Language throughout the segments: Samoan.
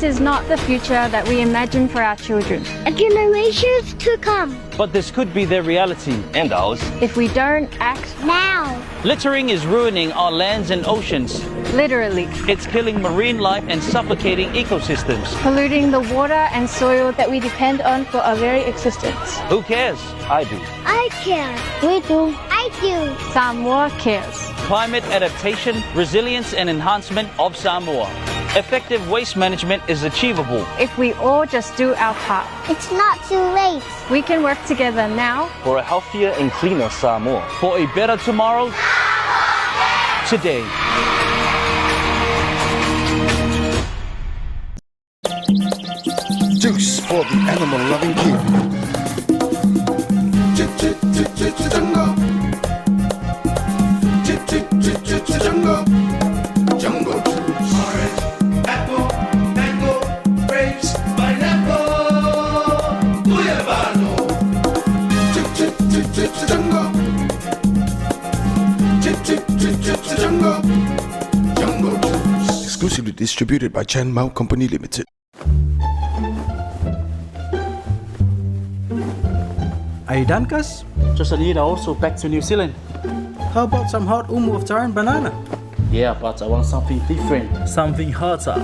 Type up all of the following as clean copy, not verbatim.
This is not the future that we imagine for our children. And generations to come. But this could be their reality. And ours. If we don't act now. Littering is ruining our lands and oceans. Literally. It's killing marine life and suffocating ecosystems. Polluting the water and soil that we depend on for our very existence. Who cares? I do. I care. We do. I do. Samoa cares. Climate adaptation, resilience and enhancement of Samoa. Effective waste management is achievable if we all just do our part. It's not too late. We can work together now for a healthier and cleaner Samoa. For a better tomorrow, today. Juice for the animal-loving king. Jungle. Jungle. Jungle juice. Orange, apple, mango, grapes, pineapple, guyabano. Jungle. Jungle. Jungle juice. Exclusively distributed by Chan Mao Company Limited. Are you done, Cuz? Just a need also back to New Zealand. How about some hot umu of taro and banana? Yeah, but I want something different. Something hotter.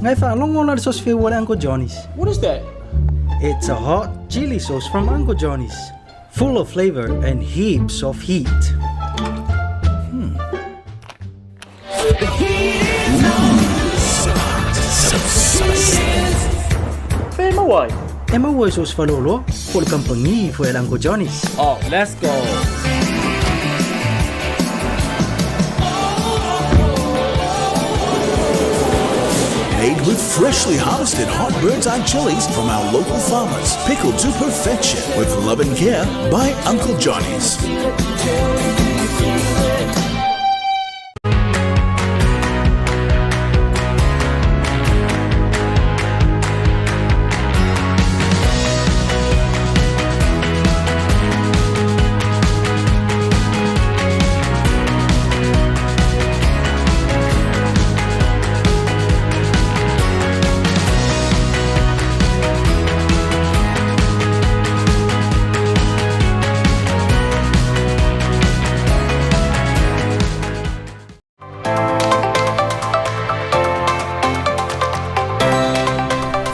Ngai whaalongo na sauce feel what Uncle Johnny's. What is that? It's a hot chili sauce from Uncle Johnny's. Full of flavor and heaps of heat. The heat is on. Whemawai. E maua i sauce whalolo, po le kampangi fo el Uncle Johnny's. Oh, let's go. Made with freshly harvested hot bird's eye chilies from our local farmers. Pickled to perfection with love and care by Uncle Johnny's.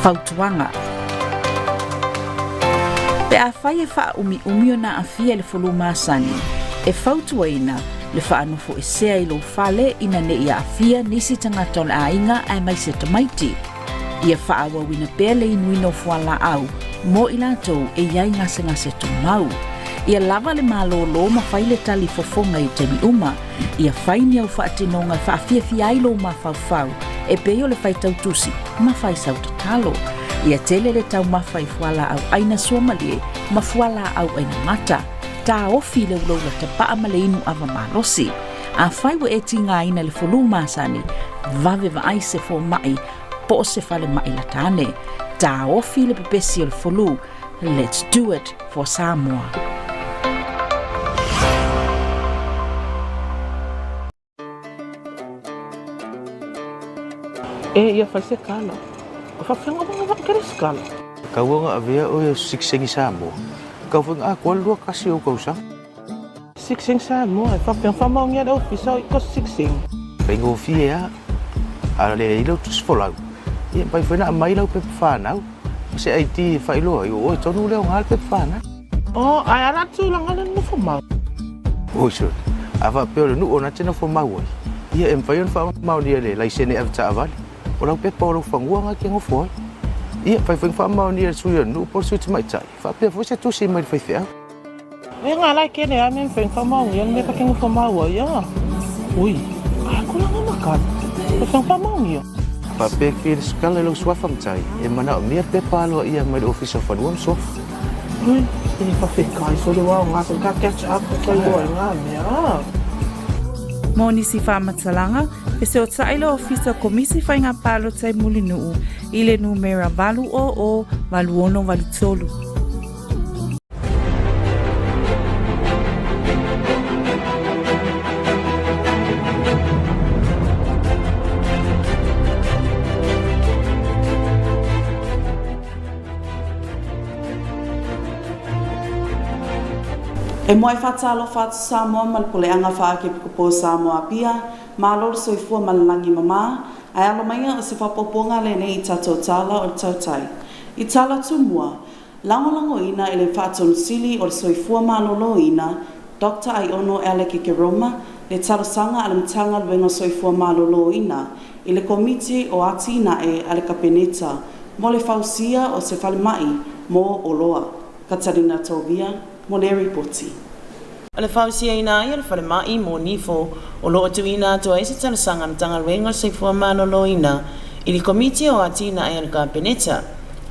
Fautuaga. Pe afai e faaumiumi ona aafia i le fulu masani, e fautuaina le faanofoesea i lou fale ina nei aafia nisi tagata o le aiga aemaise tamaiti. Ia faaauauina pea le inuina o fualaau mo i latou e i ai gasegase tumau. Ia lava le malōlō ma fai le tali fofoga i taimi uma. Ia fai ni au faatinoga e faafiafia ai lou mafaufau e pei o le faitau tusi ma fai sau tatalo. Ia tele le taumafa i fualaau aina suamalie ma fualaau aina mata. Taofi le ulaula tapaa ma le inu ava malosi. Afai ua e tigaina i le fulu masani, vave vaai se fomai po o se falemai lata ane. Taofi le pepesi o le fulu. Let's do it for Samoa. E ia fai se kala. O whawhenga wanga wanga kere se kala. Kauanga avea o e siksengi Samoa. Kau whenga a kua lua kasi o kausa. Sikseng Samoa e whawhenga whamaongia le ofisa o i ko sikseng. Whaingofie a. A le ilo tus folau. Ia pai whena a mai lau pepa whanau. Se ID e whailoa i o tonu leo ngā pepa whanau. Oh, ai ala tūlanga le nofo mau. Oi so. A wha peo le nu o na tena fo mau ai. Ia e mwhai on wha mau ni le laisene e ta avali. O lau pepa o lau whangua ngā ke ngofo ai. Ia pai whai wha mau ni le sui o nu po sui te mai tai. Wha pea fo se tusi mai le whai whia. E ngā lai kene a men whai wha mau ia me pa ke ngofo mau ai ia. Ui, ai kulanga makan. Whai wha mau ia. Wha pea ki le skala lau suafa mtai. E mana o mea pepa aloa ia mai le ofisa o whanua msofa. Ui, e whawhekai so le wao ngā ka catch up ka iwa i ngā mea. Mo nisi faamatalaga, fesotaʻi le Ofisa Komisi Faiga Palota i Mulinuu i le numera 800 8683. E muai faatalofa atu Samoa ma le Puleaga Faa-Arikepikopo o Samoa Apia, malo le soifua ma le lagi e mama, ae alo maia o se faaopoopoga lenei i tatou tala o le tautai. I tala tumua, lagolagoina e le Faatonu Sili o le Soifua Maloloina, Doctor Aiono Alec Ekeroma, le talosaga a le Matagaluega o Soifua Maloloina i le Komiti o Atinae a le Kapeneta mo le fausia o se falemai mo oloa. Katarina Tovia mo le ripoti. O le fausiaina ai o le falemai mo nifo o lo o tuuina atu ai se talosaga a Matagaluega o le Soifua Maloloina i le Komiti o Atinae a le Kapeneta,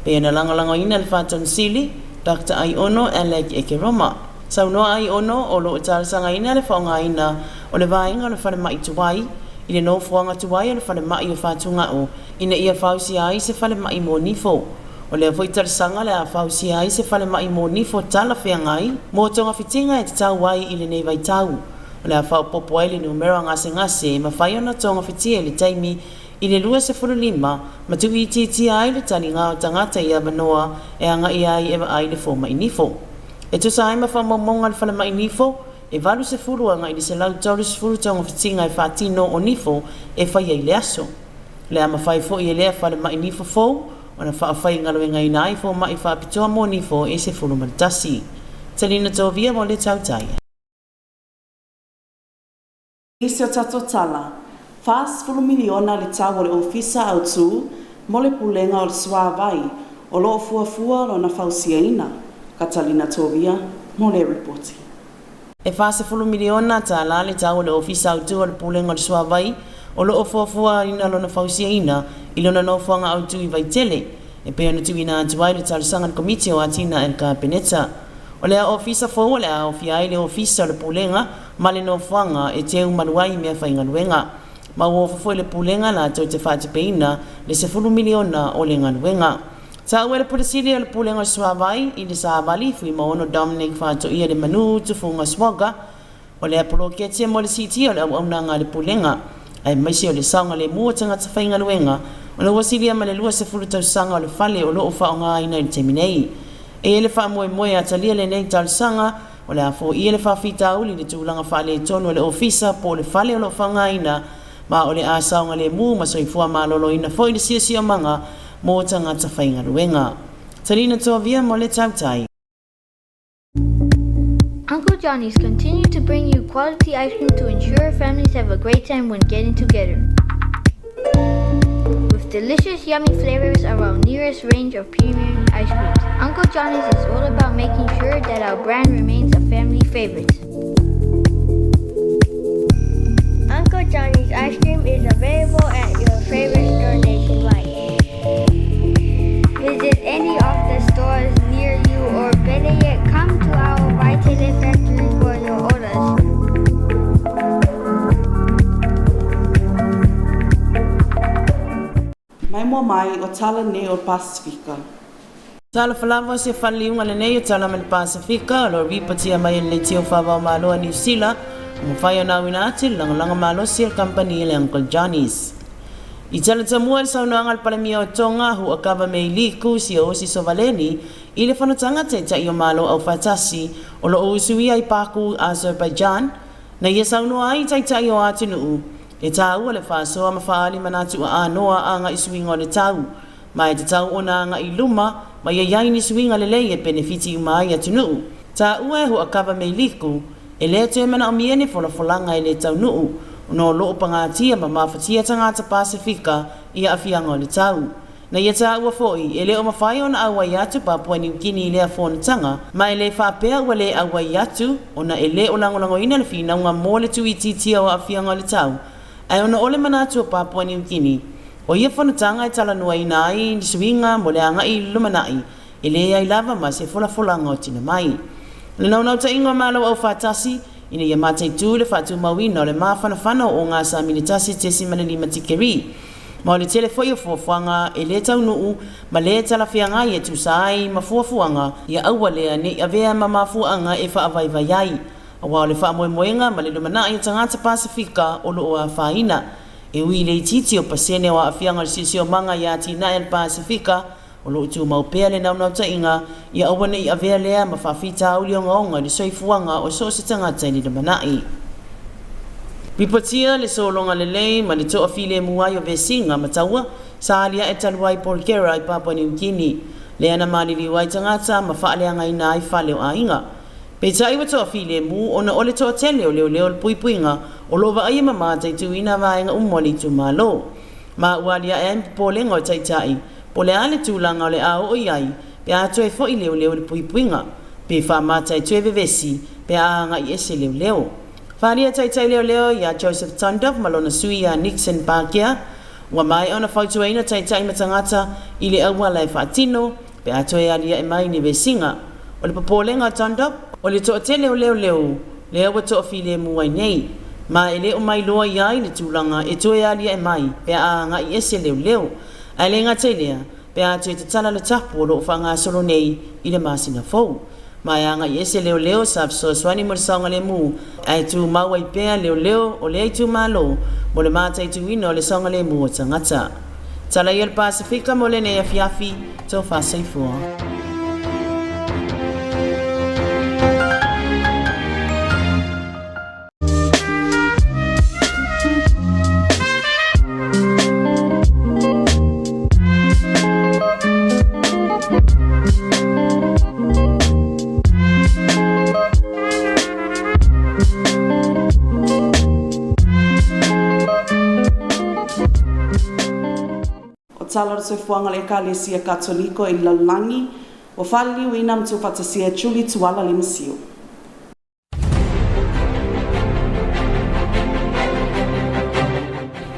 pei ona lagolagoina e le Faatonu Sili, Doctor Aiono Alec Ekeroma. Saunoa Aiono o lo o talosagaina le faaaogaina o le vaega o le falemai tuai i le nofoaga tuai o le falemai o Fatugao ina ia fausia ai se falemai mo nifo. O lea foi talosaga o le a fausia ai se falemai mo nifo talafeagai mo togafitiga e tatau ai i lenei vaitau. O le a faaopoopo ai le numera o gasegase e mafai ona togafitia i le taimi i le 25 ma tuuitiitia ai le taliga o tagata i avanoa e agai ai e vaai i le fomai nifo. E tusa ai ma faamaumauga a le falemai nifo, e 80 agai i le 130 togafitiga e faatino o nifo e faia i le aso. O le a mafai foi e lea falemai nifo fou ona faafaigaluegaina ai fomai faapitoa mo nifo e 11. Talina Tovia mo le Tautai. I si o tatou tala, $40 miliona le tau o le Ofisa Autu mo le Pulega o le Suavai o lo o fuafua lona fausiaina. Katalina Tovia mo le ripoti. E $40 miliona tala le tau o le Ofisa Autu o le Pulega o le Suavai o lo o fuafuaina lona fausiaina i lona nofoaga autu i Vaitele, e pei ona tuuina atu ai le talosaga a le Komiti o Atinae a le Kapeneta. O lea ofisa fou o le a aofia ai le Ofisa o le Pulega ma le nofoaga e teu malu ai meafaigaluega. Ma ua ofo foi le Pulega latou te faatupeina le $10 miliona o le galuega. Taua e le Pule Sili o le Pulega o le Suavai i le Savali Fuimaono Dominic Faatoia le Manu Tufuga Swaga, o lea poloketi mo le siitia o le auaunaga a le Pulega, aemaise o le saogalemu o tagata faigaluega ona ua silia ma le 20 tausaga o le fale o lo o faaaogaina i le taimi nei. E i ai le faamoemoe a talia lenei talosaga, o le a foia le faafitauli i le tulaga faaletonu o le ofisa po o le fale o lo o faaaogaina, ma o le a saogalemu ma soifua maloloina foi le siosiomaga mo tagata faigaluega. Talina Tovia mo le Tautai. Uncle Johnny's continue to bring you quality ice cream to ensure families have a great time when getting together. With delicious, yummy flavors of our nearest range of premium ice creams, Uncle Johnny's is all about making sure that our brand remains a family favorite. Uncle Johnny's ice cream is available at your favorite store nationwide. Visit any of the stores near you or better yet, come to our Vaitele factory for your orders. Maimoa mai o tala nei o le Pasefika. Talofa lava se faleliuga lenei o tala mai le Pasefika o lo o ripotia mai e le Leitio Faavaomalo a Niu Sila ua mafai ona auina atu i le lagolago malosi a le kamupani a le Uncle Johnny's. I talatamua i le saunoaga a le Palemia o Tonga, Huakava Meiliku Siaosi Sovaleni i le fonotaga Taitai o Malo Aufaatasi o lo o usuia i Baku, Azerbaijan, na ia saunoa ai i Taitai o atunuu e taua le faasoa ma faaali manatu aanoa agai suiga o le tau, ma e tatau ona agai i luma ma ia i ai ni suiga lelei e penefiti uma ai atunuu. Taua e Huakava Meiliku, e le toe manaomia ni folafolaga e le taunuu, ona o lo o pagatia ma mafatia tagata Pasefika i aafiaga o le tau. Na ia taua foi, e le o mafai ona auai atu Papua Niu Kini i lea fonotaga, ma e le faapea ua le auai atu ona e le o lagolagoina le finauga mo le tuuitiitia o aafiaga o le tau, ae ona o le manatu o Papua Niu Kini, o ia fonotaga e talanoaina ai ni suiga mo le agai i le lumanai, e leai lava ma se folafolaga o tina mai. O le naunautaiga o Malo Aufaatasi, ina ia mataitū le faatumauina o le mafanafana o ogasa mile 1.5 tikeri. Ma o le tele foi o fuafuaga e le taunuu ma le talafeagai e tusa ai ma fuafuaga ia aua lea ne i avea ma mafuaaga e faavaivai ai, aua o le faamoemoega ma le lumanai o tagata Pasefika o lo o afaina. E ui i le itiiti o pasene o aafiaga o le siosiomaga i atinae a le Pasefika, O lo o tumau pea le naunautaiga ia aua ne i avea lea ma faafitauli ogaoga i le soifuaga o so o se tagata i le lumanai. Ripotia le sologa lelei ma le toafilemu ai o vesiga ma taua sa aliae talu ai Porgera i Papua New Guinea, lea na maliliu ai tagata ma faaleagaina ai fale o aiga. Peitai ua toafilemu ona o le toatele o leoleo o le puipuiga o lo o vaaia ma mataituina vaega uma o le itumalo. Ma ua aliae ai ma popolega o taitai, po o le a le tulaga o le a oo i ai pe a toe foi leoleo i le puipuiga, pe faamata e toe vevesi pe a agai ese leoleo. Faaalia taitai leoleo ia Joseph Tondop ma lona sui ia Nixon Pakea, ua maea ona fautuaina taitai ma tagata i le auala e faatino pe a toe aliae mai ni vesiga. O le popolega o Tondop, o le toatele o leoleo lea ua toafilemu ai nei, ma e le o mailoa i ai le tulaga e toe aliae mai pe a agai ese leoleo. Ae le gata i lea, pe a toe tatala le tapu o lo o faagasolo nei i le masina fou. Ma e agai ese leoleo sa fesoasoani mo le saogalemu, ae tumau ai pea leoleo o lea itumalo mo le mataituina o le saogalemu o tagata. Tala ia o le Pasefika mo lenei afiafi, tofa soifua. O tala o le soifuaga o le Ekalesia Katoliko i le lalolagi, ua faaliliuina ma tuufaatasia e Julie Tuala Lemasio.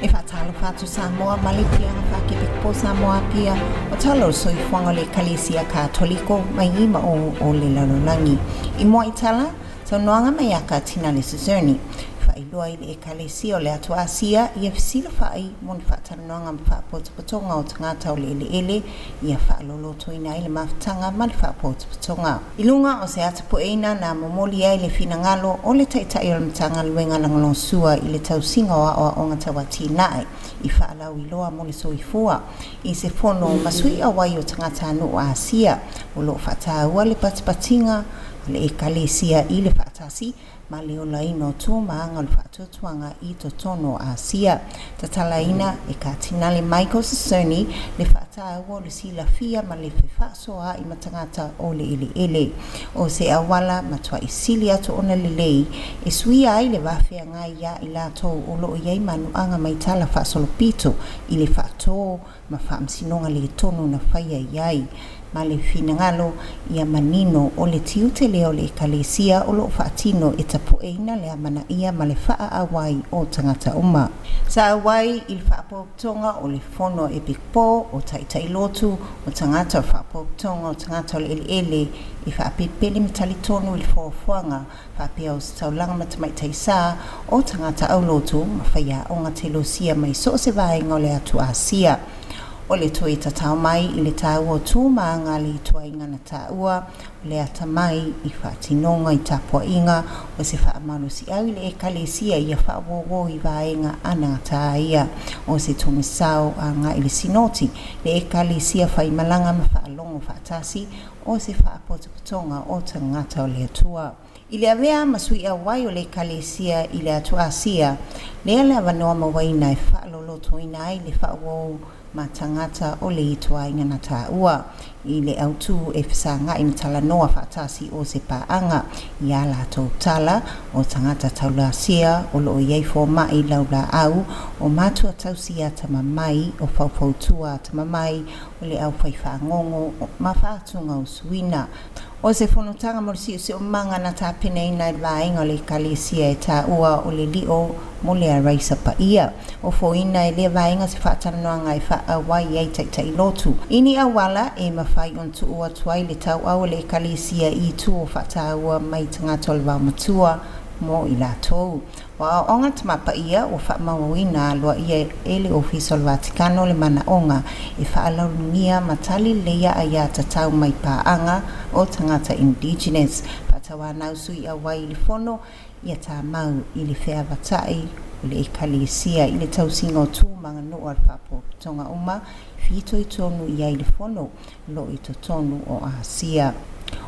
E faatalofa atu Samoa ma le puleaga faakepekupo Samoa Apia o tala o le soifuaga o le Ekalesia Katoliko mai i ma o o le lalolagi. I mua i tala, saunoaga mai a Katinale Czerny, faailoa i le Ekalesia o le Atu Asia ia fesilafai mo ni faatalanoaga ma faapotopotoga o tagata o le eleele ia faalolotoina ai le mafutaga ma le faapotopotoga. I luga o se atapueina na momoli ai le finagalo o le Taitai o le Matagaluega Lagolagosua i le tausiga o aoaoga tau atinae i faalauiloa mo le soifua i se fono ma sui auai o tagatanuu Asia o lo o faataua le patipatiga a le Ekalesia i le faatasi ma le olaina o tu ma aga o le faatuatuaga i totonu o Asia. Tatalaina e Katinale Michael Sassone le faataua o le silafia ma le fefaasoaai ma tagata o le eleele. O se auala matuai sili atu ona lelei e suia ai le vafeagai iā i latou o lo o i ai manuaga mai tala faasolopito i le faatō ma faamasinoga le tonu na faia i ai ma le finagalo ia manino o le tiute lea o le Ekalesia o lo o faatino e tapueina le amanaia ma le faaauai o tagata uma. Sa auai i le faapotopotoga o le Fono a Epikopo o Taitai Lotu o Tagata o le Faapotopotoga o Tagata o le Eleele e faapepele ma talitonu i le fuafuaga faapea o se taulaga ma tamaitai sa o tagata aulotu ma faiaoga telosia mai so o se vaega o le atu Asia. O le toe tatao mai i le taua o tu ma aga a le ituaiga na taua o le atamai i faatinoga i tapuaiga o se faamalosiau i le Ekalesia ia faauouo i vaega anagata ia o se togisao agai i le Sinoti le Ekalesia faimalaga ma faalogo faatasi o se faapotopotoga o tagata o le Atua. I le avea ma sui auai o le Ekalesia i le atu Asia, lea le avanoa mauaina e faalolotoina ai le faauou ma tagata o le ituaiga na taua i le autū e fesagai ma talanoa faatasi o se paaga i a latou tala o tagata taulasia o lo o i ai fomaʻi laulaau o matua tausi atamamai o faufautua atamamai o le aufai fagogo ma faatuga o suina. O se fonotaga mo le siosiomaga na tapenaina e le vaega o le Ekalesia e taua o le lio mo le araisa paia. O foina e lea vaega se faatalanoaga e faaauai ai taitai lotu. I ni auala e mafai ona tuu atu ai le tauau o le Ekalesia i itu o faataua mai tagata o le vaomatua mo i latou. O aoaoga Tama Paia ua faamauauina aloaia e le Ofisa o le Vatikano le manaoga e faalaulugia ma tali lelei aiā tatau mai paaga o tagata Indigenous. Faatauanau sui auai i le fono ia tamau i le feavatai o le Ekalesia i le tausiga o tu ma aganuu a le Faalapotopotoga uma e fitoitonu i ai le Fono o lo o i totonu o Asia.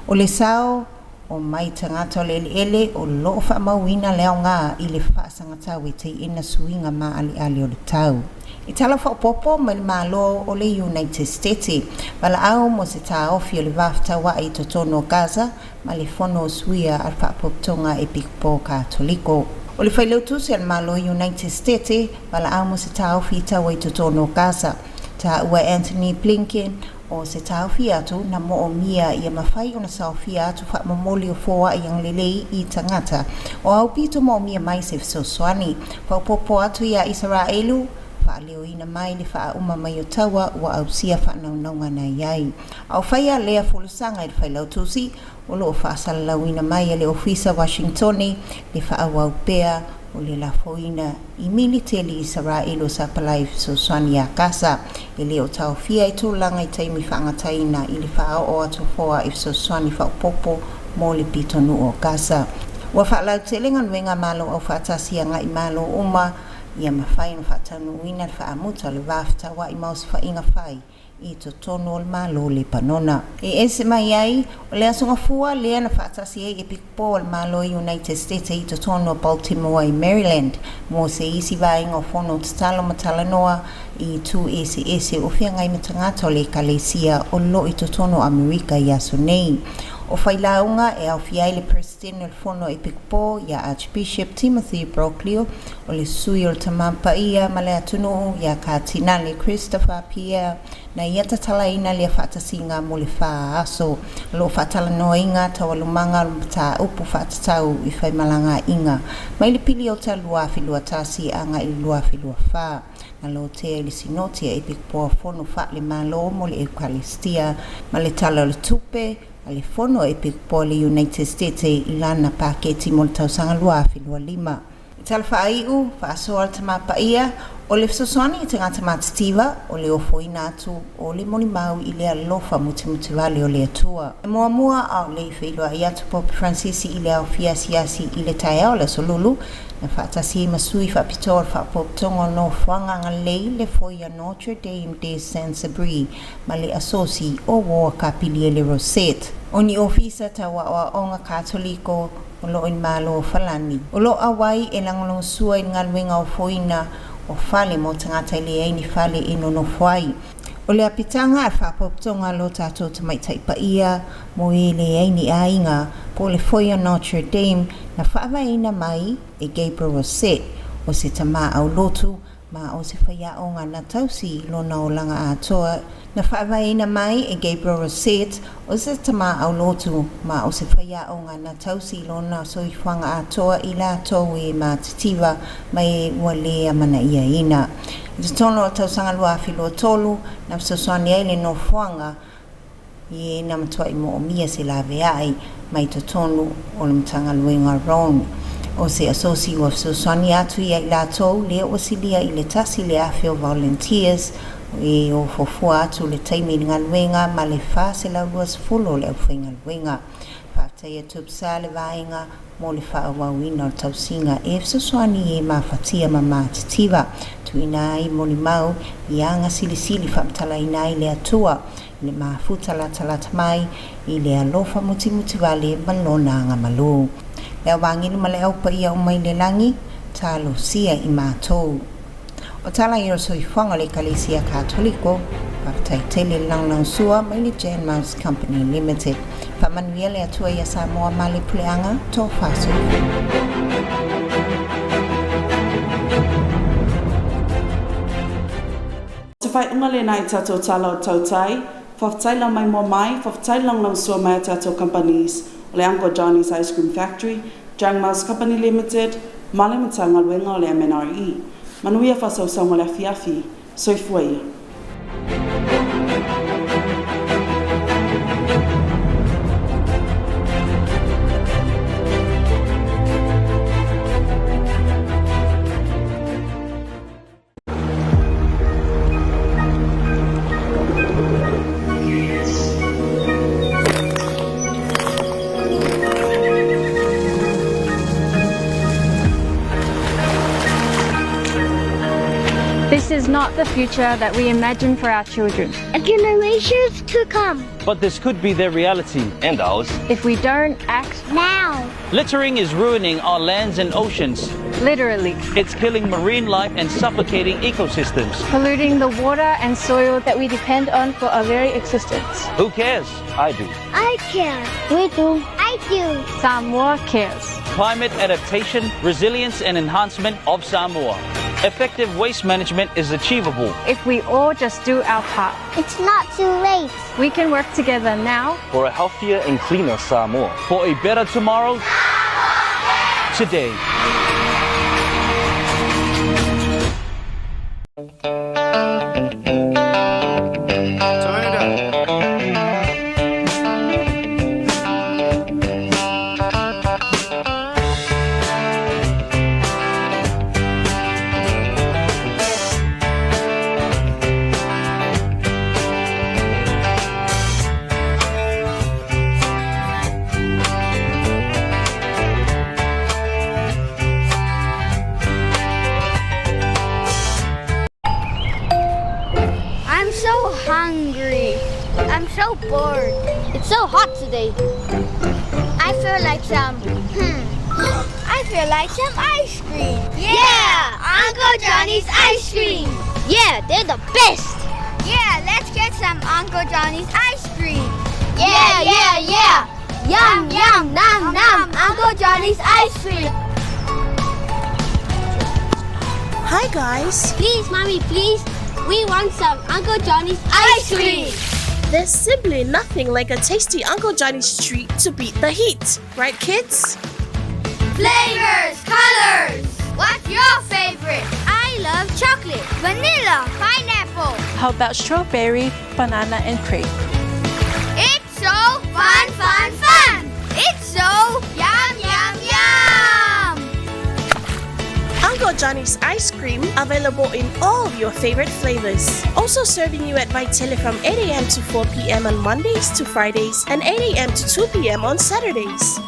O le sao o mai tagata o le eleele o lo o faamauina le aoga i le faasagatau e teena suiga maaleale o le tau. I tala faaopoopo mai le Malo o le United States, valaau mo se taofi o le va fetauai i totonu o Gaza ma le Fono o Suia a le Faalapotopotoga Epikopo Katoliko. O le Failautusi a le Malo United States, valaau mo se taofi i taua i totonu o Gaza. Taua e Antony Blinken, o se taofi atu na moomia ia mafai ona saofia atu faamomoli o foai agalelei i tagata o aupito moomia mai se fesoasoani. Faaopoopo atu ia Isaraelu, faaleoina mai le faauma mai o taua ua ausia faanaunauga na i ai. A o faia lea folasaga i le Failautusi, o lo o faasalalauina mai e le Ofisa Washingtone le faaauau pea o le lafoina i militeli Isaraelu o sapalai i fesoasoani ia Gasa. E le o taofia i tulaga i taimi faagataina i le faaoo atu foai fesoasoani faaopoopo mo le pitonuu o Gasa. Ua faalautele galuega Malo Aufaatasi agai Malo uma ia mafai ona faataunuuina le faamuta o le va fetauai ma osofaiga fai i totonu o le Malo Lepanona. E ese mai ai, o le Aso Gafua lea na faatasi ai Epikopo o le Malo United States i totonu o Baltimore i Maryland mo se isi vaega o fono tatalo ma talanoa i itu eseese o feagai ma tagata o le Ekalesia o lo o i totonu o Amerika i aso nei. O failauga e aofia ai le Peresetene o le Fono Epikopo ia Archbishop Timothy Broglio, o le Sui o le Tama Paia ma le Atunuu ia Katinale Christopher Pierre, na ia tatalaina lea faatasiga mo le 4 aso. O lo o faatalanoaina taualumaga o le mataupu faatatau i faimalagaiga mai le piliota 2021 agai i le 2024 na lotea i le Sinoti a Epikopo Fono Faale-Malo mo le Eukaristia ma le Tala o le Tupe a le Fono Epikopo le United States i lana paketi mo le tausaga 2025. I tala faaiu, faasoa le Tama Paia, o le fesoasoani i tagata matitiva, o le ofoina atu o le molimau i le alofa mutimutiwale o le Atua. E muamua a o le i feiloai atu Pope Francisi i le aofia asiasi i le taeao o le Aso Lulu, na faatasi ai ma sui faapitoa o le Faalapotopotoga o Nofoaga Agalelei le Foia Notre Dame de Saint-Sabri ma le Asosi o Uo a Kapiliele Rosette. O ni ofisa tauaoaoga Katoliko o lo o i le Malo o Falani. O lo o auai e lagolagosua i le galuega ofoina o fale mo tagata e leai ni fale e nonofo ai. O le apitaga a le Faalapotopotoga lo tatou Tamaitai Paia mo e leai ni aiga po o le Foia Notre Dame na faavaeina mai e Gabriel Rosset, o se tamā aulotu ma o se faiaoga na tausi i lona olaga atoa. Na faavaeina mai e Gabriel Rosset, o se tamā aulotu ma o se faiaoga na tausi i lona soifuaga atoa i latou e matitiva ma e ua lē amanaiaina. I totonu o le tausaga 2023 na fesoasoani ai le nofoaga i e na matuai moomia se laveai mai totonu o le Matagaluega Rome. O se asosi ua fesoasoani atu ia i latou lea ua silia i le 1,000 o volunteers e o fuafua atu le taimi i le galuega ma le 420 o le aufaigaluega. Faafetai tupsa le vaega mo le faaauauina o le tausiga e fesoasoani e mafatia ma matitiva tuuina ai molimau i aga silisili faamatalaina ai le Atua i le mafuta latalata mai i le alofa mutimutiwale ma lona agamalu. Le Au Agelu ma le Au Paia o mai le lagi, talosia i matou. O tala ia o soifuaga o le Ekalesia Katoliko, faafetai tele le lagolagosua mai le Jan Mouse Company Limited. Faamanuia le Atua ia Samoa ma le puleaga, tofa soifua. Te faaiuga lena i tatou tala o tautai, faafetai la mai moa mai, faafetai le lagolagosua mai a tatou companies, o le Uncle Johnny's Ice Cream Factory, Young Mouse Company Limited, ma le Matagaluega o le MNRE. Manuia faasausauga o le afiafi, soifua ia. This is not the future that we imagine for our children. And generations to come. But this could be their reality. And ours. If we don't act now. Littering is ruining our lands and oceans. Literally. It's killing marine life and suffocating ecosystems. Polluting the water and soil that we depend on for our very existence. Who cares? I do. I care. We do. I do. Samoa cares. Climate adaptation, resilience and enhancement of Samoa. Effective waste management is achievable. If we all just do our part. It's not too late. We can work together now. For a healthier and cleaner Samoa. For a better tomorrow. Today. Turn it up. I'm so hungry. I'm so bored. It's so hot today. I feel like some. Hmm. I feel like some ice cream. Yeah! Uncle Johnny's ice cream. Yeah, they're the best. Yeah, let's get some Uncle Johnny's ice cream. Yeah, yeah, yeah. Yum, yum, nom, nom. Uncle Johnny's ice cream. Hi, guys. Please, mommy, please. We want some Uncle Johnny's ice cream. There's simply nothing like a tasty Uncle Johnny's treat to beat the heat, right, kids? Flavors, colors. What's your favorite? I love chocolate, vanilla, pineapple. How about strawberry, banana, and crepe? It's so fun, fun, fun. It's so yum, yum, yum. Uncle Johnny's ice cream available in all your favorite flavors. Also serving you at Vitele from 8 a.m. to 4 p.m. on Mondays to Fridays and 8 a.m. to 2 p.m. on Saturdays.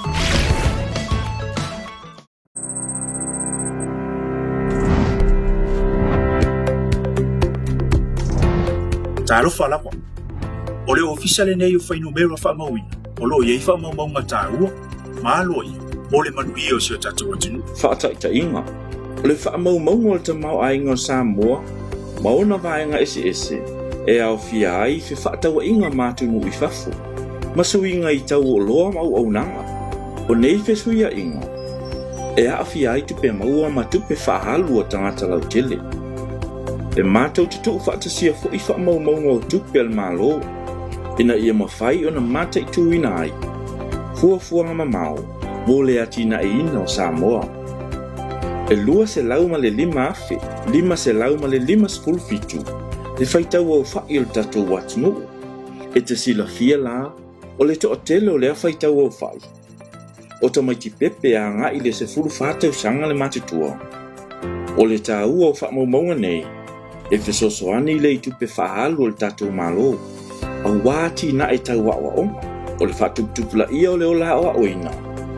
Talofa lava. O le ofisa lenei o fuainumera faamauina, o lo o i ai faamaumauga taua ma aloaia mo le manuia o si o tatou atunuu. Faataitaiga, o le faamaumauga o le tamaoaiga o Samoa ma ona vaega eseese e aofia ai fefaatauaiga ma atunuu i fafo, ma suiga i tau o oloa ma auaunaga. O nei fesuiaiga, e aafia ai tupe maua ma tupe faaalu a tagata lautele. E matou te tuufaatasia foi faamaumauga o tupe a le Malo ina ia mafai ona mataituina ai fuafuaga mamao mo le atinaeina o Samoa. E 205,557 le faitau aofa'i o le tatou atunuu. E te silafia la, o le toatele o lea faitau aofa'i, o tamaiti pepe agai i le 14 tausaga le matutua. O le taua o faamaumauga nei, e fesoasoani i le tupe faaalu a le tatou Malo, auā atinae tau aoaoga, o le faatuputupulaia o le ola aoaoina,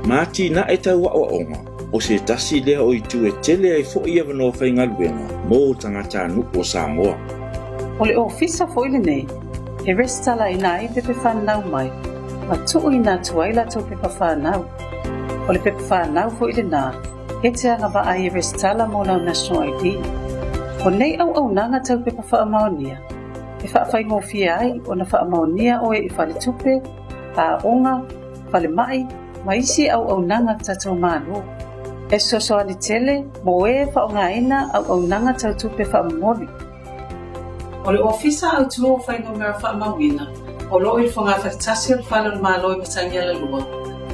ma atinae tau aoaoga, o se tasi lea o itu e tele ai fo'i avanoa faigaluega mo tagatanuu o Samoa. O le ofisa foi lenei, e resitalaina ai pepa fanau mai, ma tuuina atu ai latou pepa fanau. O le pepa fanau foi lenā, e te agavaa ai e resitala mo lau National ID. O nei auaunaga tau pepa faamaonia, e faafaigofie ai ona faamaonia oe i faletupe, aoga, falemai, ma isi auaunaga tatou Malo. E fesoasoani tele mo e faaaogaina auaunaga tau tupe faamomoli. O le Ofisa Autū o Fuainumera Faamauina, o lo o i le fogafale tasi o le Fale o le Malo i Matagialalua,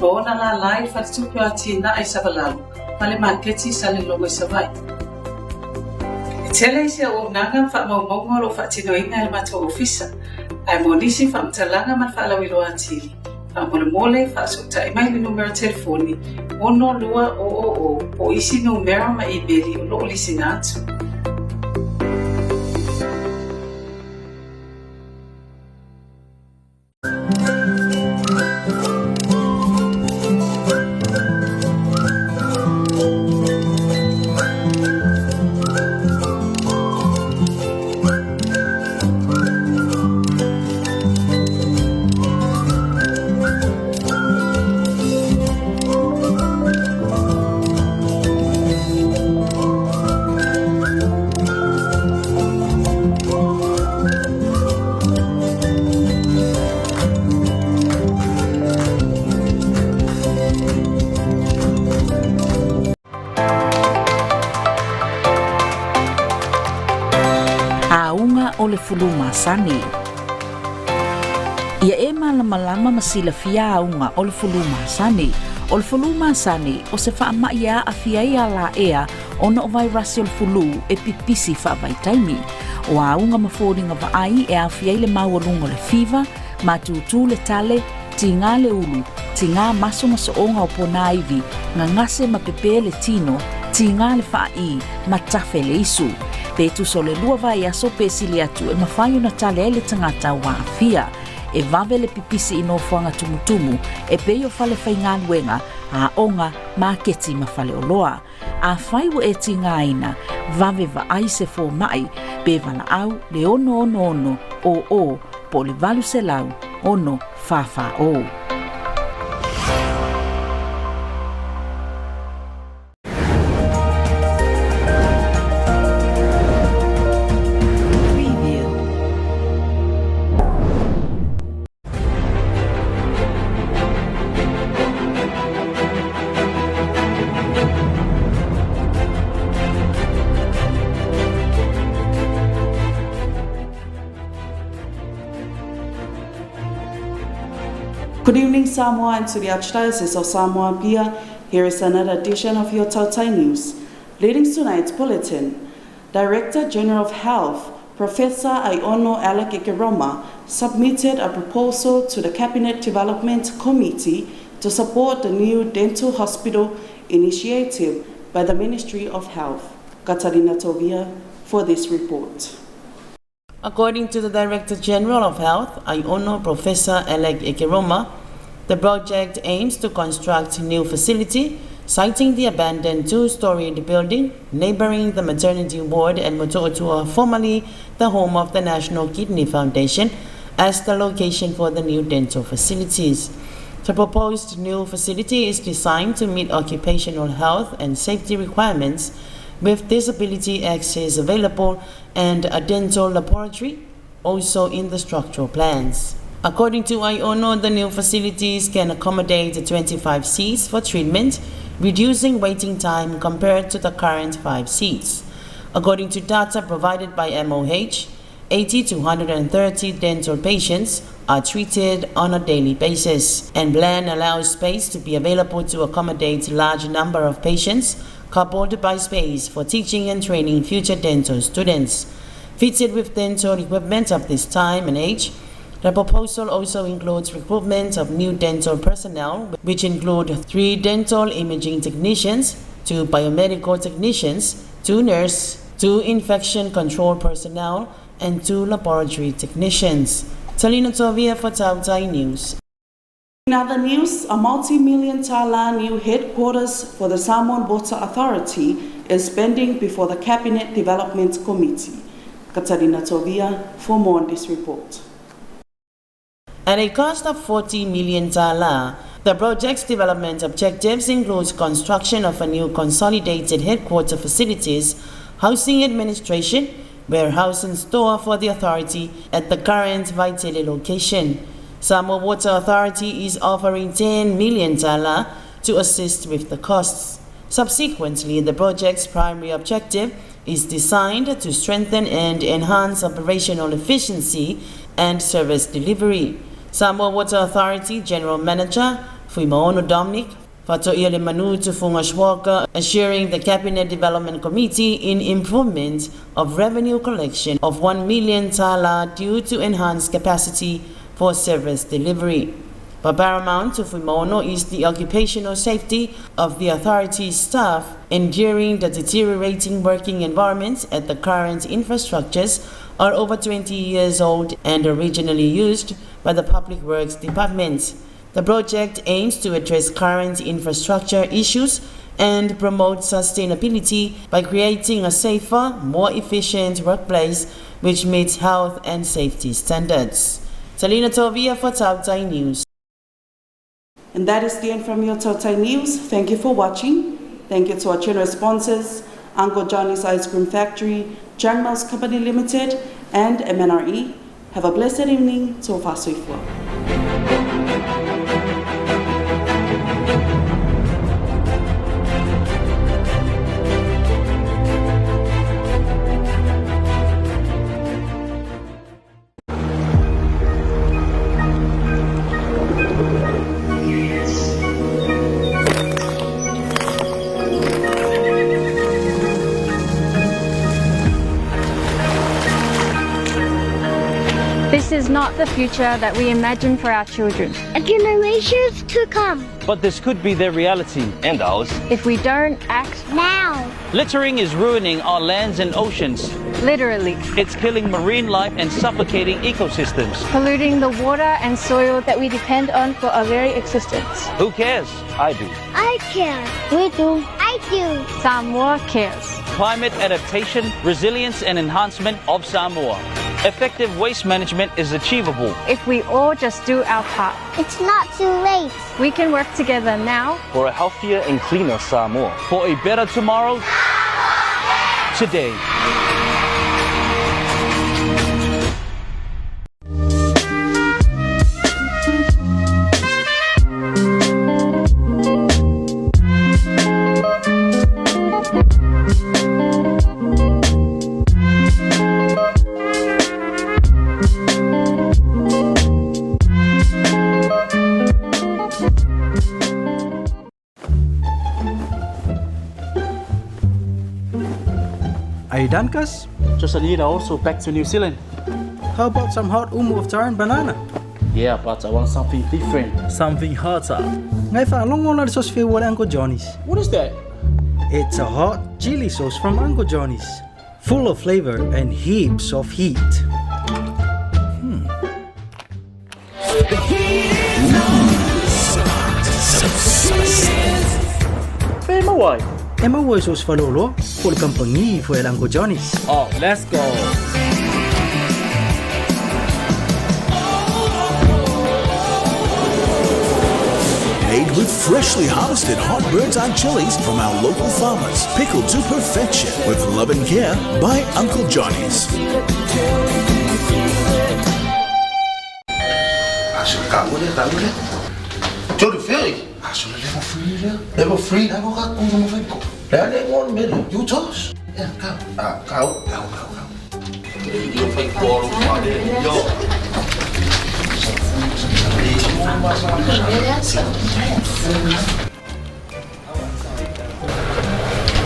ma ona lālā i le Faletupe o Atinae i Savalalo ma le Maketi i Salelogo i Savaii. E tele isi auaunaga ma faamaumauga o lo o faatinoina e le matou ofisa, ae mo nisi faamatalaga ma le faalauiloa atili, faamolemole faasootai mai i le numera telefoni 6200 po o isi numera ma imeli o lo o lisiina atu. o le fulu masani. Ia e malamalama ma silafia auga o le fulu masani. O le fulu masani o se faamaʻi e aafia ai alaea ona o vairasi o le fulu e pipisi faavaitaimi. O auga ma foliga vaai e aofia ai le maualuga o le fiva, matutū le tale, tigā le ulu, tigā maso ma sooga o ponāivi, gagase ma pepē le tino, tigā le faaī ma tafe le isu. Pe tusa o le 2 vaiaso pe sili atu e mafai ona tale ai le tagata ua aafia. E vave le pipisi i nofoaga tumutumu e pei o fale faigaluega, aoga, maketi ma faleoloa. Afai ua e tigaina, vave vaai se fomaʻi pe valaau le 666 00 po o le 800 6 44 0. Good evening, Samoa, and to the Archdiocese of Samoa Apia. Here is another edition of your Tautai News. Leading tonight's bulletin, Director General of Health, Professor Aiono Alec Ekeroma, submitted a proposal to the Cabinet Development Committee to support the new dental hospital initiative by the Ministry of Health. Katarina Tovia for this report. According to the Director General of Health, Aiono Professor Alec Ekeroma, the project aims to construct new facility, citing the abandoned 2-storied building neighboring the maternity ward at Motootua, formerly the home of the National Kidney Foundation, as the location for the new dental facilities. The proposed new facility is designed to meet occupational health and safety requirements, with disability access available and a dental laboratory also in the structural plans. According to Aiono, the new facilities can accommodate 25 seats for treatment, reducing waiting time compared to the current 5 seats. According to data provided by MOH, 80 to 130 dental patients are treated on a daily basis, and plan allows space to be available to accommodate large number of patients, coupled by space for teaching and training future dental students. Fitted with dental equipment of this time and age, the proposal also includes recruitment of new dental personnel, which include 3 dental imaging technicians, 2 biomedical technicians, 2 nurses, 2 infection control personnel, and 2 laboratory technicians. Talina Tovia for Tautai News. In other news, a multi-million tala new headquarters for the Samoan Water Authority is pending before the Cabinet Development Committee. Katarina Tovia for more on this report. At a cost of 40 million tala, the project's development objectives include construction of a new consolidated headquarter facilities, housing administration, warehouse and store for the authority at the current Vaitele location. Samoa Water Authority is offering 10 million tala to assist with the costs. Subsequently, the project's primary objective is designed to strengthen and enhance operational efficiency and service delivery. Samoa Water Authority General Manager Fuimaono Dominic Fatoia Manu Tufunga Schwalka assuring the Cabinet Development Committee in improvement of revenue collection of 1 million tala due to enhanced capacity for service delivery. But paramount to Fuimaono is the occupational safety of the authority's staff, enduring the deteriorating working environments at the current infrastructures are over 20 years old and originally used by the Public Works Department. The project aims to address current infrastructure issues and promote sustainability by creating a safer, more efficient workplace which meets health and safety standards. Talina Tovia for Tautai News. And that is the end from your Tautai News. Thank you for watching. Thank you to our generous sponsors, Uncle Johnny's Ice Cream Factory, Chang Mouse Company Limited, and MNRE. Have a blessed evening. Tofa Soifua. This is not the future that we imagine for our children. And generations to come. But this could be their reality. And ours. If we don't act now. Littering is ruining our lands and oceans. Literally. It's killing marine life and suffocating ecosystems. Polluting the water and soil that we depend on for our very existence. Who cares? I do. I care. We do. I do. Samoa cares. Climate adaptation, resilience and enhancement of Samoa. Effective waste management is achievable. If we all just do our part. It's not too late. We can work together now. For a healthier and cleaner Samoa. For a better tomorrow. Today. Are you done, Cuz? Just Anita also back to New Zealand. How about some hot umu of taro and banana? Yeah, but I want something different. Something hotter. Ngai whaalongo na le sauce whiu o le Uncle Johnny's. What is that? It's a hot chili sauce from Uncle Johnny's. Full of flavor and heaps of heat. Fea e maua ai? E maua i so o se faleoloa po o le kamupani foi a le Uncle Johnny's. Oh, let's go! Made with freshly harvested hot bird's eye chilies from our local farmers. Pickled to perfection with love and care by Uncle Johnny's. Level 3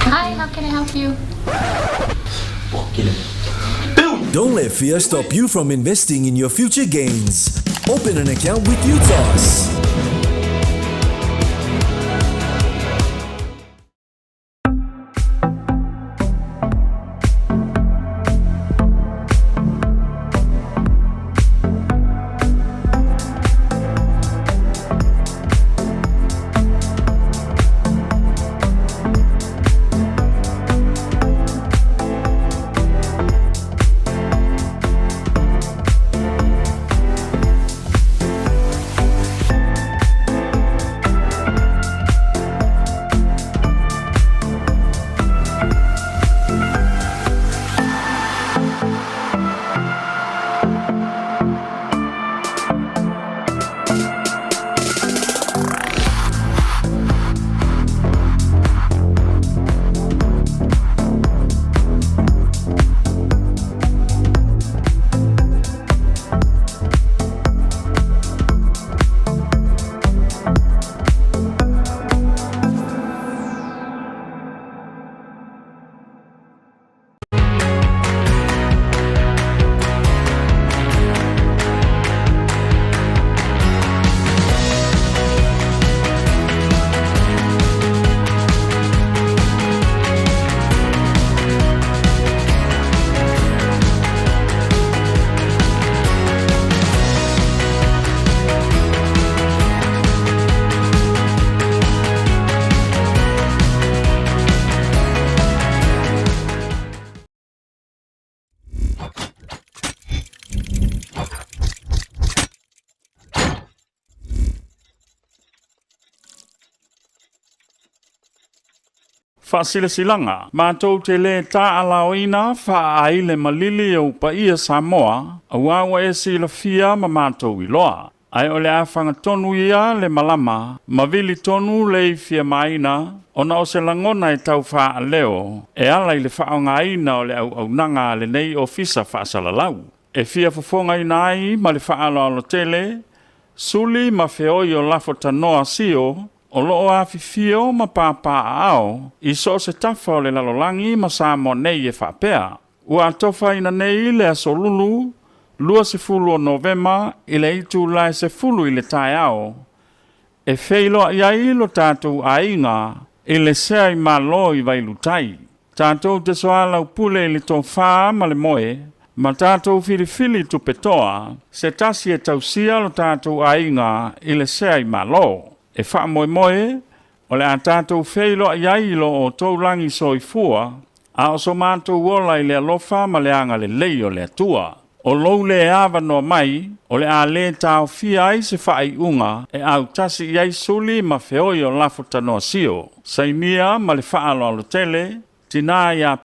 Hi, how can I help you? Don't let fear stop you from investing in your future gains. Open an account with UTOS. Faasilasilaga, matou te lē tāʻalaoina faaaile malili e ou paia Samoa, auā ua e silafia ma matou iloa. Ae o le a fagatonu ia le malama, ma vili tonu le i fiamāina, ona o se lagona e tau faaaleo, e ala i le faaaogāina o le auaunaga a lenei Ofisa Faasalalau. E fia fofogaina ai ma le faaaloalo tele, suli ma feoi o lafo tanoa sio, o loo afifio ma papaaao i so o se tafa o le lalolagi ma Samoa nei e faapea, ua atofaina nei le aso lulu 20 o Novema i le itulā e 10 i le taeao, e feiloai ai lo tatou aiga i le sea i Malo i Vailutai. Tatou te soalaupule i le tofā ma le moe, ma tatou filifili tupetoa, se tasi e tausia lo tatou aiga i le sea i Malo. E faamoemoe, o le a tatou feiloai ai i lo outou lagi soifua, a o so matou ola i le alofa ma le agalelei o le Atua. O lou le avanoa mai, o le a lē taofia ai se faaiuga e autasi i ai suli ma feoi o lafo tanoa sio. Sainia ma le faaaloalo tele, Tinā ia.